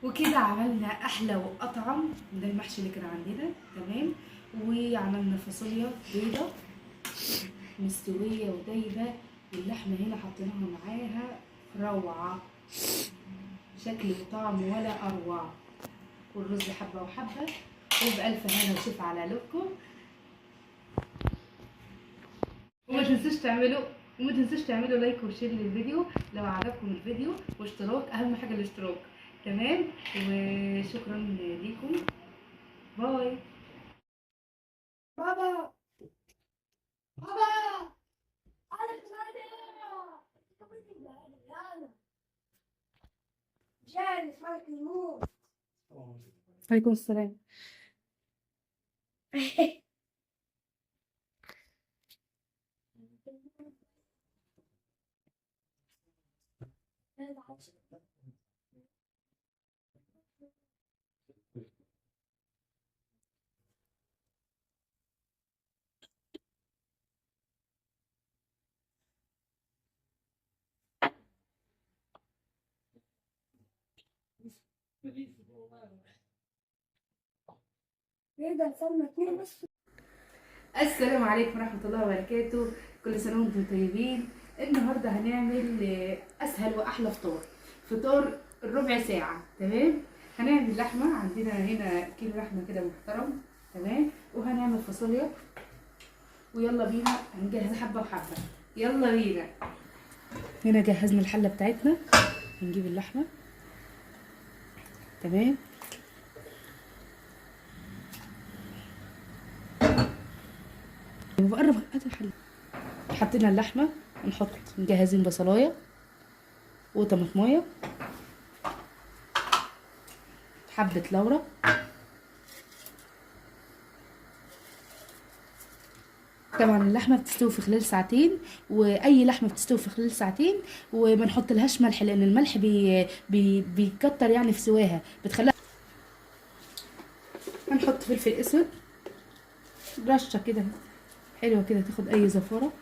وكده عملنا احلى واطعم من المحشي اللي كان عندنا. تمام. وعملنا فاصوليا بيضة مستوية ودايبه، واللحمة هنا حطيناها معاها، روعه، شكل وطعم ولا اروع. والرز حبه وحبه. وبألف هنا وشفا على قلوبكم. وما تنسوش تعملوا like و share للفيديو لو عجبكم الفيديو، واشتراك، اهم حاجة الاشتراك. تمام، وشكرا ليكم. bye. بابا بابا جالس مالك الموت. عليكم السلام. نقدر سلمى 2 بس. السلام عليكم ورحمة الله وبركاته. كل سنة وانتم طيبين. النهاردة هنعمل أسهل وأحلى فطار، فطار الربع ساعة. تمام. هنعمل لحمة، عندنا هنا كيلو لحمة كده محترم. تمام. وهنعمل فاصوليا، ويلا بينا هنجهز حبة وحبة. يلا بينا. هنا جهزنا الحلة بتاعتنا، هنجيب اللحمة. تمام. بقرب هات الحلة. حطينا اللحمة، نحط مجهزين بصلايه وطماطمايه، حبه لورا، طبعا اللحمة بتستوي في خلال ساعتين، واي لحمه بتستوي في خلال ساعتين، وما نحط لهاش ملح لان الملح بي بي بيكتر يعني في سواها، بتخليها. هنحط فلفل اسود رشه كده حلوة كده تاخد اي زفاره.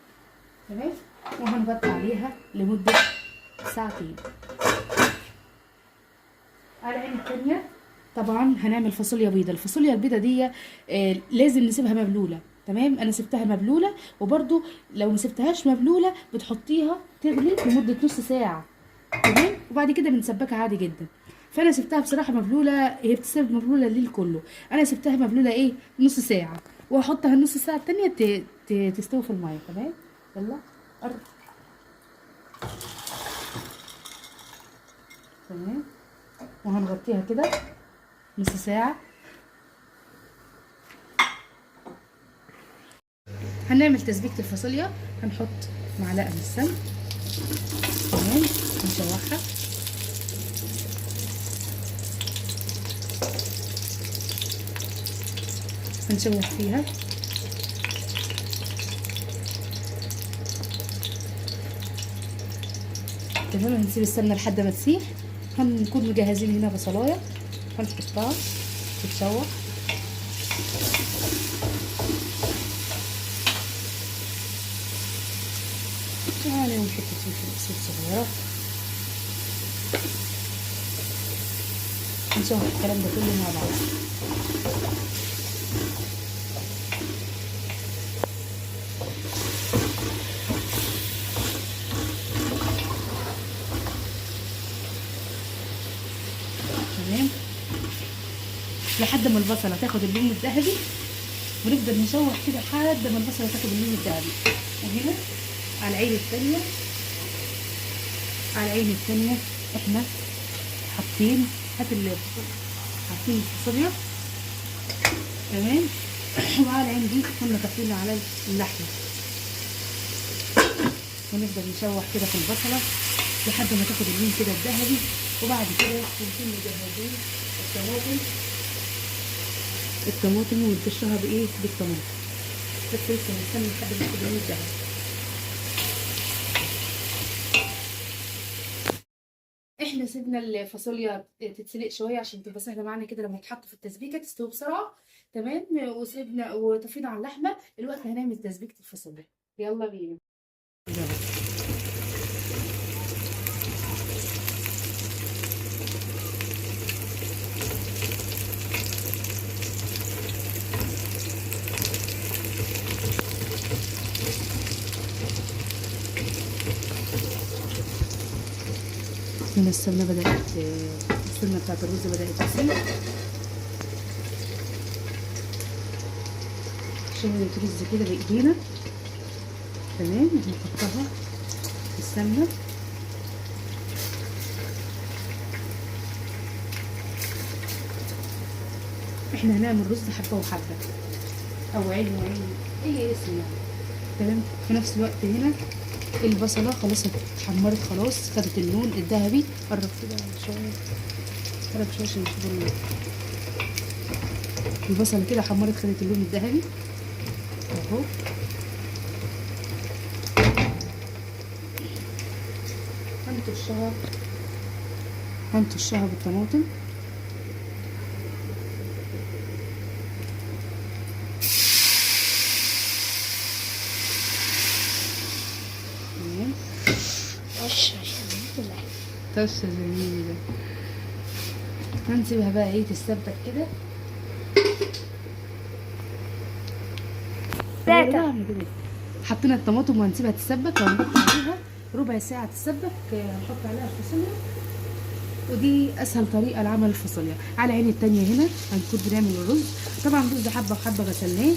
تمام. وهنغطي عليها لمدة ساعتين. على العين الثانية طبعا هنعمل فاصوليا بيضة. الفاصوليا البيضة دي لازم نسيبها مبلوله. تمام. انا سبتها مبلوله، وبرده لو ما سبتهاش مبلوله بتحطيها تغلي لمدة نص ساعة. تمام. وبعد كده بنسبكها عادي جدا. فانا سبتها بصراحة مبلوله، هي بتسيب مبلوله الليل كله، انا سبتها مبلوله ايه نص ساعة، واحطها النص ساعة التانية تستوي في المية. تمام. يلا قرب. تمام. وهنغطيها كده نص ساعة. هنعمل تسبيكه الفاصوليا. هنحط معلقه من السمن. تمام. نشوحها. هنشوح فيها. تمام. هنسيب السمنة لحد ما تسيح. هنكون مجهزين هنا بصلايه هنحطها تتشوح. عليهم حتة فلفل اسود صغيرة. نشوح الكلام ده كله مع بعض. تمام. لحد ما البصله تاخد اللون الذهبي، ونفضل نشوح كده لحد ما البصله تاخد اللون الذهبي. وهنا على العين الثانية، على العين الثانية احنا حاطين حاطين الفاصوليا. تمام. وعلى العين دي كنا طافيين على اللحمة، ونفضل نشوح كده في البصله لحد ما تاخد اللون كده الذهبي. وبعد كده نكون مجهزين الطماطم ونطشها بايه؟ بالطماطم. بس لسه نستنى لحد ما تاخد اللون الذهبي. احنا سيبنا الفاصوليا تتسلق شوية عشان تبقى سهلة معانا كده لما تتحط في التسبيكه تستوي بسرعة. تمام. وسيبنا وطفينا على اللحمة. دلوقتي هنعمل تسبيكه الفاصوليا. يلا بينا. هنا السمنة بدات، السمنة بتاعت الرز بدات تسيح. شوية رز كده بايدينا، تمام. نحطها في السمنة. احنا هنعمل رز حبه وحبه او عين وعين، اي اسم يعني، تمام. في نفس الوقت هنا البصله خلاص اتحمرت، خلاص خدت اللون الذهبي. قرب كده شوية، قرب شوية عشان نشوف اللون. البصله كده حمرت، خدت اللون الذهبي اهو. هنطشها بالطماطم. طشه جميلة. هنسيبها بقى ايه تتسبك كده. حطينا الطماطم وهنسيبها تتسبك، وهنحط عليها ربع ساعة تتسبك. هنحط عليها الفاصوليا، ودي اسهل طريقه لعمل الفاصوليا. على عين التانية هنا هنكون بنعمل الرز. طبعا الرز حبه وحبه غسلناه،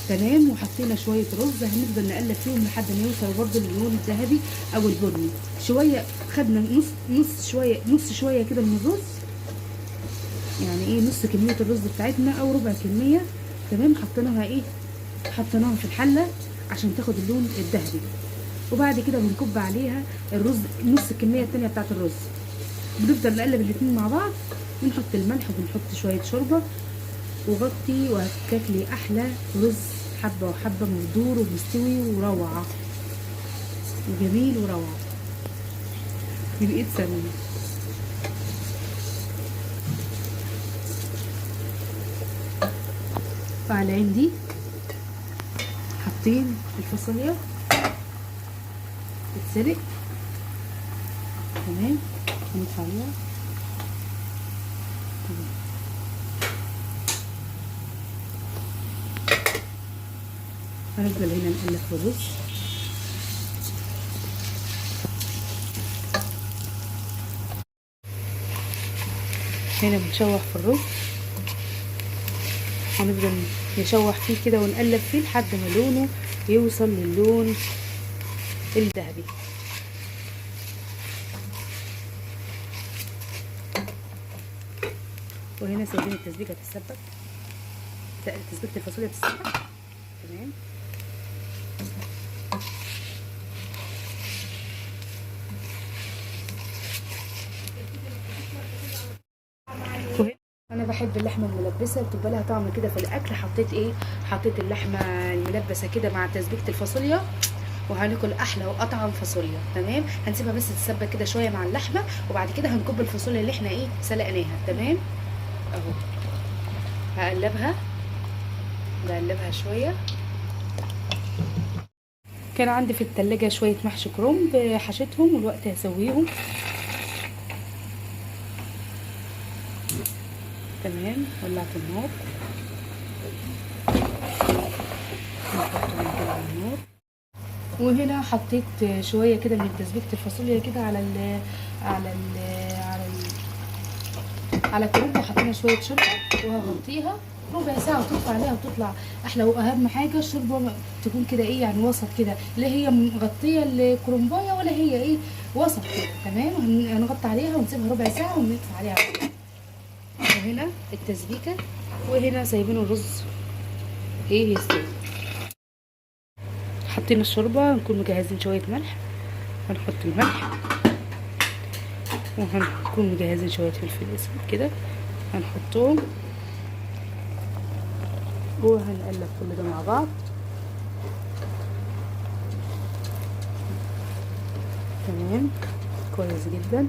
تمام، وحطينا شوية رز. هنفضل نقلب فيهم لحد ما يوصل برده للون الذهبي او البني شوية. خدنا نص شوية، نص شوية كده من الرز، يعني ايه نص كمية الرز بتاعتنا او ربع كمية، تمام. حطيناها ايه، حطيناها في الحلة عشان تاخد اللون الذهبي. وبعد كده بنكب عليها الرز، نص الكمية الثانية بتاعت الرز. بنفضل نقلب الاثنين مع بعض، بنحط الملح وبنحط شوية شوربة وغطي، وهتاكلي احلى رز حبه وحبه مبدور ومستوي وروعه وجميل وروعه من ايد سلمى. وعلى العين دي حاطين الفاصوليا تتسلق، تمام. هنطفي عليها، تمام. هنفضل هنا نقلب في الرز. هنا بنشوح في الرز، هنفضل نشوح فيه كده ونقلب فيه لحد ما لونه يوصل للون الذهبي. وهنا سايبين التسبيكه تتسبك، تسبيكه الفاصوليا تتسبك، تمام. انا بحب اللحمة الملبسه، بتبقى لها طعم كده في الاكل. حطيت ايه، حطيت اللحمة الملبسه كده مع تسبيكه الفاصوليا، وهناكل احلى واطعم فاصوليا، تمام. هنسيبها بس تتسبك كده شوية مع اللحمة، وبعد كده هنكب الفاصوليا اللي احنا ايه سلقناها، تمام. اهو هقلبها، بقلبها شوية. كان عندي في التلاجة شوية محشي كرنب، حشيتهم والوقت هسويهم، تمام. ولعت النار، نحطهم كده على النار. وهنا حطيت شوية كده من تسبيكه الفاصوليا كده على ال على ال على ال على الكرنب، وحطينا شوية شوربة وهغطيها ربع ساعة وتطفى عليها وتطلع احلى. واهم حاجة الشوربة تكون كده ايه يعني وسط كده، لا هي مغطيه الكرنبايه ولا هي ايه، وسط كده، تمام. هنغطي عليها ونسيبها ربع ساعة ونطفي عليها. وهنا التسبيكه، وهنا سايبين الرز ايه يستوي. حاطين الشوربة، نكون مجهزين شوية ملح، هنحط الملح، وهنكون مجهزين شوية فلفل اسود كده هنحطهم، وهنقلب كل ده مع بعض، تمام. كويس جدا.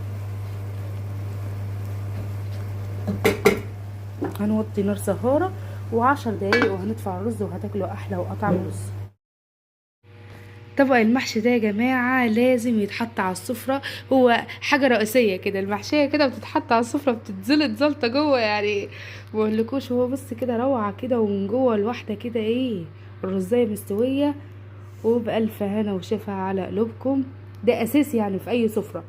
هنوطي نار سهارة و10 دقايق وهندفع الرز، وهتاكلوا احلى واطعم رز. طبق المحشي ده يا جماعة لازم يتحط على السفرة، هو حاجة رئيسية كده. المحشية كده بتتحط على السفرة، بتتزلط زلطة جوه، يعني مقولكوش. هو بص كده روعة كده، ومن جوه الواحدة كده ايه الرزاية مستوية، وبألف هنا وشفا على قلوبكم. ده اساسي يعني في اي سفرة،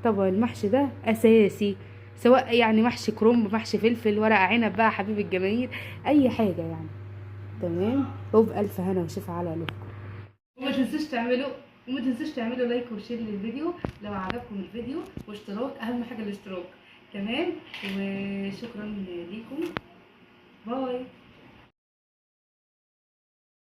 طبق المحشي ده اساسي، سواء يعني محشي كرنب، محشي فلفل، ورق عنب بقى حبيب الجماهير، اي حاجة يعني. تمام، وبألف هنا وشفا على قلوبكم. وما تنسوش تعملوا like و share للفيديو لو عجبكم الفيديو، واشتراك، اهم حاجة الاشتراك. تمام، وشكرا ليكم، bye.